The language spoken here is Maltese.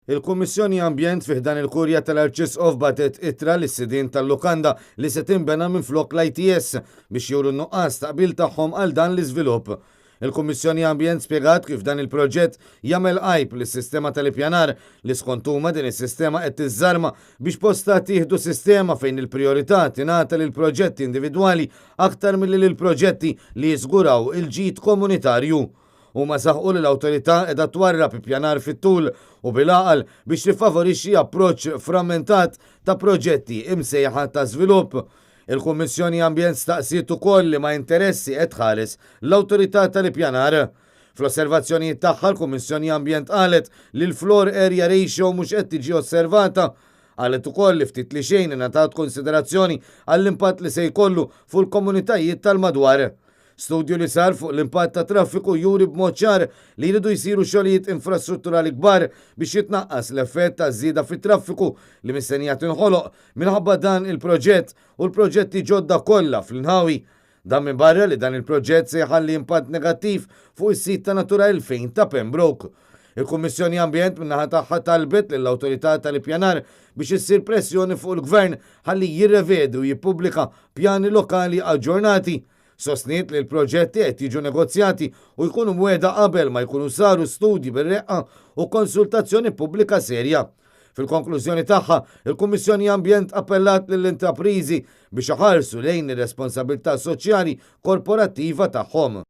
Il-Kummissjoni Ambjent fi ħdan il-Kurja tal-Arċisqof bagħtet ittra lis-sidien tal-lukanda li se tinbena minflok l-ITS biex juru n-nuqqas ta' qbil tagħhom għal dan l-iżvilupp. Il-Kummissjoni Ambjent spjegat kif dan il-proġett jagħmel għajb lis-sistema tal-ippjanar li skont huma din is-sistema qed tiżżarma biex postha tieħdu sistema fejn il-prijorità tingħata lil proġetti individwali aktar milli lil proġetti li jiżguraw il-ġid komunitarju. Huma saħqu li l-awtorità qiegħda twarrab ippjanar fit-tul u bil-għaqal biex tiffavorixxi approċċ frammentat ta' proġetti imsejħa ta' żvilupp. Il-Kummissjoni Ambjent staqsiet ukoll liema interessi qed tħares l-Awtorità tal-Ippjanar. Fl-osservazzjonijiet tagħha l-Kummissjoni Ambjent qalet li l-floor area ratio mhux qed tiġi osservata. Qalet ukoll li ftit li xejn ingħatat konsiderazzjoni għall-impatt li se jkollu fuq il-komunitajiet tal-madwar. Studju li sar fuq l-impatt tat-traffiku juri b'mod ċar li jridu jsiru xogħlijiet infrastrutturali kbar biex jitnaqqas l-effett taż-żieda fit-traffiku li mistennija tinħoloq minħabba dan il-proġett u l-proġetti ġodda kollha fl-inħawi. Dan minbarra li dan il-proġett se jħalli impatt negattiv fuq is-sit ta' Natura 2000 ta' Pembroke. Il-Kummissjoni Ambjent min-naħa tagħha talbet lill-Awtorità tal-Ippjanar biex issir pressjoni fuq il-Gvern ħalli jirrevedi u jippubblika pjani lokali aġġornati. Sostniet li l-proġetti qed jiġu negozjati u jkunu mwiegħda qabel ma jkunu saru studji bir-reqqa u konsultazzjoni pubblika serja. Fil-konklużjoni tagħha, il-Kummissjoni Ambjent appellat lill-intrapriżi biex iħarsu lejn ir-responsabilità soċjali korporattiva tagħhom.